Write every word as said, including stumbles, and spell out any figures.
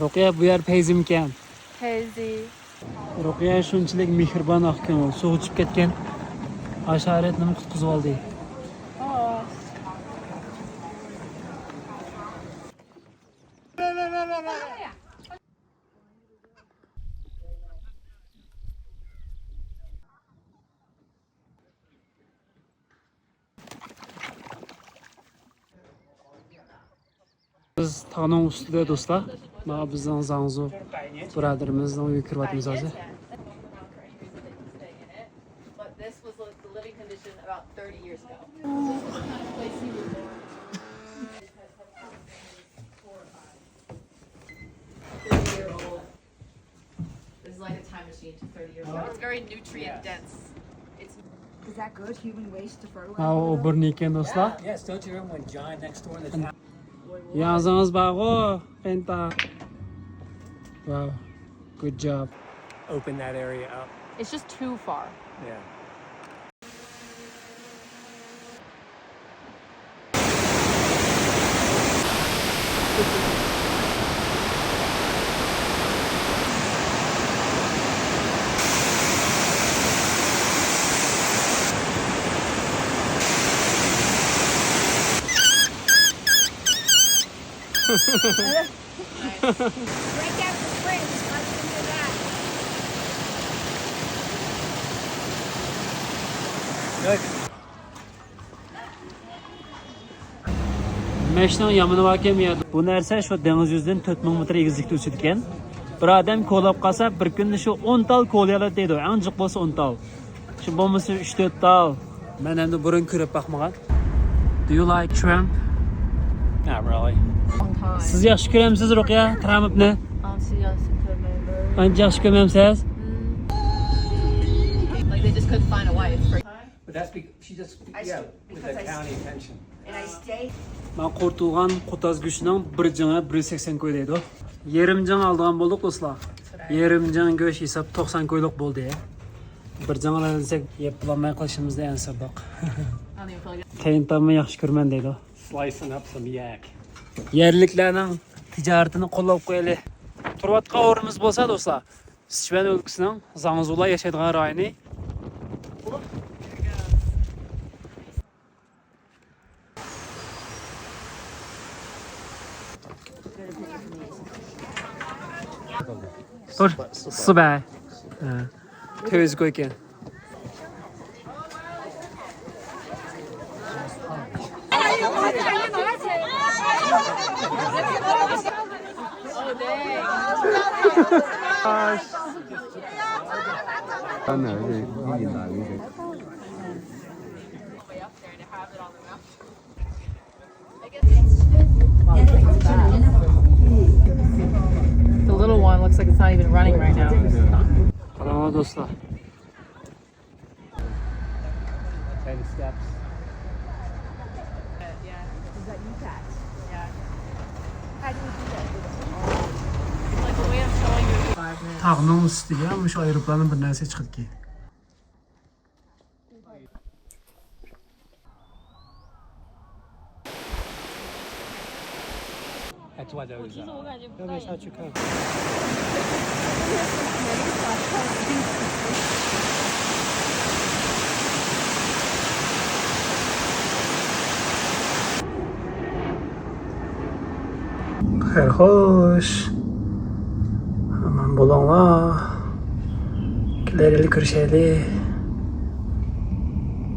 رۇقىيە، بۇ يەر پەيزىمكەن؟ پەيزى. رۇقىيە شۇنچىلىك مېھرىبان، ئاق كۆڭۈل، سۇغا چۈشۈپ كەتكەن ھاشاراتنىمۇ قۇتقۇزۇۋالدى. بىز تاغنىڭ ئۈستىدە، دوستلار. مانا بىزنىڭ زاڭزۇ بۇرادىرىمىزنىڭ ئۆيىگە كىرىۋاتىمىز ھازىر. This is like a time machine to thirty years ago. It's very nutrient dense. It's Is that good? Human waste to fertilize? ھاۋ، ئۇ بىر نېكەن، دوستلار. Yes, don't you remember when John next door in the town? ياڭزىڭىز بارغۇ، پېنتا. Wow, good job. Open that area up. It's just too far. Yeah. Break out the fridge, watch them do that. Good. مەشنىڭ يامىنى باركەن بۇ يەردە. بۇ نەرسە شۇ دېڭىز يۈزىدىن تۆت مىڭ مېتىر ئېگىزلىكتە ئۆسىدىكەن. بىر ئادەم كولاپ قالسا، بىر كۈندە شۇ ئون تال كولا يالاتتى دەيدۇ. ئەڭ جىق بولسا ئون تال. شۇ بولمىسا ئۈچ تۆت تال. مەن ئەمدى بۇرۇن كۆرۈپ باقمىغان. Do you like shrimp? Not really. سىز ياخشى كۆرەمسىز، رۇقىيە، ترامپنى؟ ئانچە ياخشى كۆرمەيمەن. ئانچە ياخشى كۆرمەمسىز؟ Like, they just couldn't find a wife. But that's because she just, I yeah, with because the I county pension. And I stayed. مانا قۇرۇتۇلغان قوتاز گۆشىنىڭ بىر جىڭى بىر يۈز سەكسەن كوي دەيدۇ. يېرىم جىڭ ئالىدىغان بولدۇق، دوستلار. يېرىم جىڭ گۆش ھېساب توقسان كويلۇق بولدى. بىر جىڭ ئالالىساق يەپ بولالماي قېلىشىمىزدا ئەنسىرىدۇق. قېيىنتاممۇ ياخشى كۆرىمەن دەيدۇ. Slicing up some yak. يەرلىكلەرنىڭ تىجارىتىنى قوللاپ قويايلى. تۇرۇۋاتقان ئورنىمىز بولسا، دوستلار، سىچۈەن ئۆلكىسىنىڭ زاڭزۇلار ياشايدىغان رايونى. تۇر، سۇ بەر. ھە. تۆۋىسى كويكەن. The little one looks like it's not even running right now. قاراڭلار دوستلار. Ten steps. تاغنىڭ ئۈستىگە مۇشۇ ئايروپىلاننىڭ بىر نەرسە چىقىدىكەن. That's why there was, uh, خەير خوش. ئامان بولۇڭلار. كېلەر يىلى كۆرۈشەيلى.